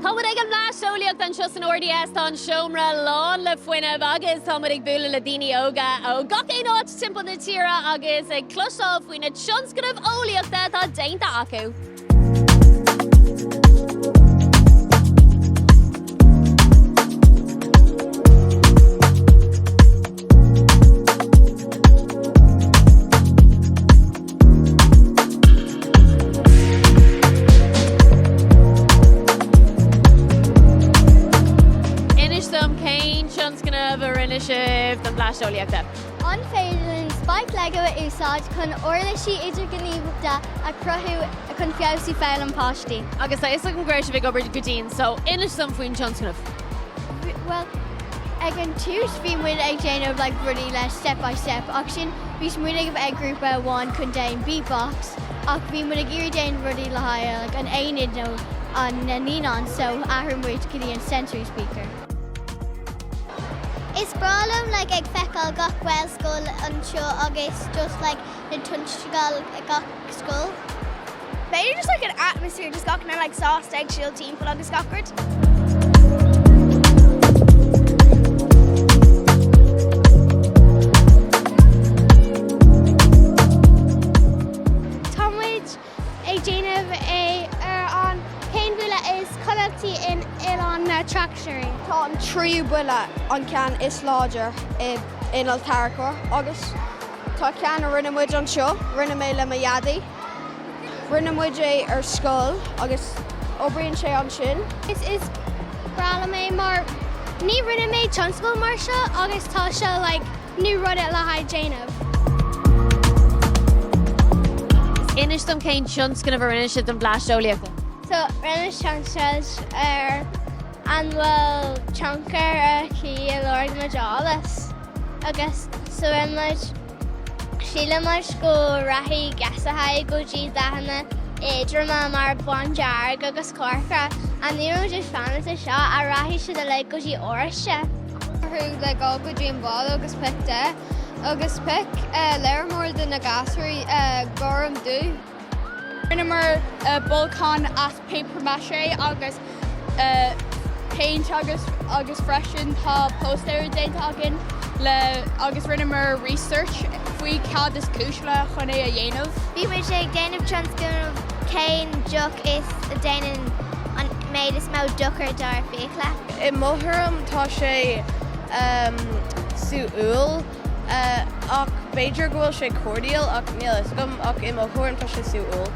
Tá muid ag an mBleaist Eolaíochta anseo san RDS, tá an seomra lán le fuinneamh agus tá muid ag bualadh le daoine óga ó gach aon áit timpeall na tíre agus ag cloisteáil faoi na tionscnaimh eolaíochta atá déanta acu. Inis dom cén tionscnamh a rinne sibh don Bhleaist Eolaíochta? An féidir linn Spike Lego a úsáid chun uirlisí idirghníomhachta a chruthú chun feabhsú foghlaim páistí? Agus tá fhios agam go raibh sibh ag obair go dian, so inis dom faoin tionscnamh. Bhuel, ag an tús bhí muid ag déanamh like rudaí le step by step ach sin bhí muid ag bheith ag grúpa amháin chun déan beatbox ach bhí muid ag iarraidh déan rudaí le haghaidh like an aonad nó an na naíonáin so athraigh muid go dtí an sensory speaker. Is breá liom like ag feiceáil gach Gaelscoil anseo agus just like na tionscadail ag gach scoil. B'fhéidir just like an atmosphere just gach duine like sásta ag siúl timpeall agus gach rud. Tá muid ag déanamh é ar an cén buille is cumhachtaí in Oileán na Tráchtearraí. Tá an tríú buille an ceann is láidir i inneall tarracóir agus tá ceann a rinne muid anseo, rinne mé le mo dhaidí. Rinne muid é ar scoil agus oibríonn sé ansin. Is is breá liom é mar ní rinne mé tionscal mar seo agus tá seo like new rud le haghaidh déanamh. Inis dom cén tionscnamh a rinne sibh don Bhleaist Eolaíochta. So rinne tionscal ar an bhfuil tionchar ar chaoi a lorg muid eolas agus so rinne muid Síleann muid go rachaidh geasaithe go dtí dathanna éadroma mar bándearg agus corcra, ach ní raibh muid ag fanacht seo ach rachaidh siad uilig go dtí oráiste. Orthu le dhul go dtí an baile agus pioc de agus pioc lear mór de na gasúirí gorm dubh. Rinneamar bolcán as papier mâché agus péint agus agus freisin tá póstaer déanta againn le agus rinneamar research faoi cad is cúis le chun é a dhéanamh. Bhí muid ag déanamh tionscnamh cén deoch is a déanann an méid is mó dochar dár fiacla. I mo thuairim tá sé sú úll ach b'fhéidir go bhfuil sé cordial ach níl a fhios agam ach i mo thuairim tá sé sú úll.